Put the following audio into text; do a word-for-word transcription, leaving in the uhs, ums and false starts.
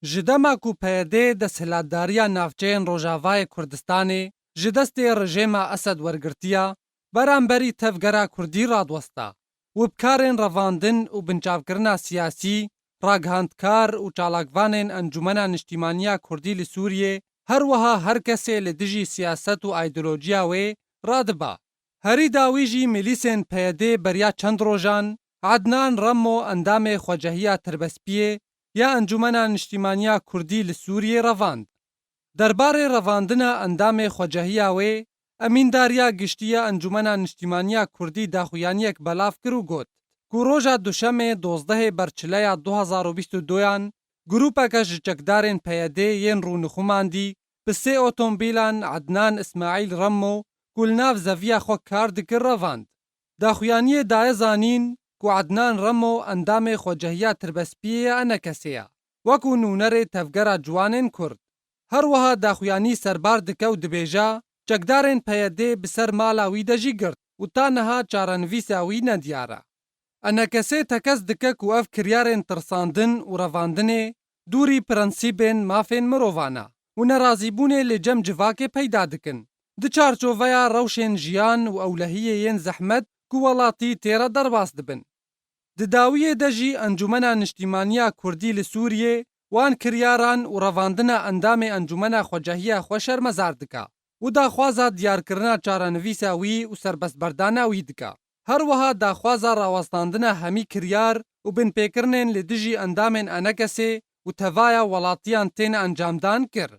Ji dema ku P Y D desthilatdariya navçeyên Rojavayê Kurdistanê ji destê rejêma Esed wergirtiya, beramberî tevgera Kurdî radiwesta û bi karên revandin û binçavkirina siyasî, ragihandkar û çalakvanên Encûmena Niştîmaniya Kurdî li Sûriyê, her wiha her kesê li dijî siyaset û aydolojiya wê radiba. Herî dawî jî milîsên P Y D beriya çend rojan Ednan Remmo endamê Xwecehiya Tirbespiyê ya Encûmena Niştîmaniya Kurdî li Sûriyê revand. Derbarê revandina endamê xwecehiya wê, Emîndariya Giştî ya Encûmena Niştîmaniya Kurdî daxuyaniyek belav kir û got ku roja Duşemê dozdehê Berçileya du hazar û bîst û duyan grûpeke ji çekdarên P Y D yên rûnixumandî bi sê otomobîlan Ednan Îsmaîl Remmo ku li nav zeviya xwe kar dikir revand. Daxuyaniyê daye zanîn ku Ednan Remmo endamê Xwecehiya Tirbespiyê ya ENKSê ye, wekû nûnerê Tevgera Ciwanên Kurd. Her wiha daxuyanî serbar dike û dibêje, çekdarên P Y D bi ser mala wî de jî girt û ta niha çarenivîsa wî nediyar e. ENKSê tekez dike ku ev kiryarên tirsandin û revandinê dûrî prensîbên mafên mirovan e û nerazîbûnê li cem civakê peyda dikin. Di çarçoveya rewşên jiyan û ewlehiyê yên zehmet ku welatî tê re derbas dibin. Di dawiyê de jî Encûmena Niştîmaniya Kurdî li Sûriyê wan kiryaran û revandina endamê Encûmena Xwecehiya xwe şermezar dike û daxwaza diyarkirina çarenivîsa wî û serbestberdana wî dike. Her wiha daxwaza rawestandina hemî kiryar û binpêkirinên li dijî endamên ENKSê û tevaya welatiyan tên encamdan kir.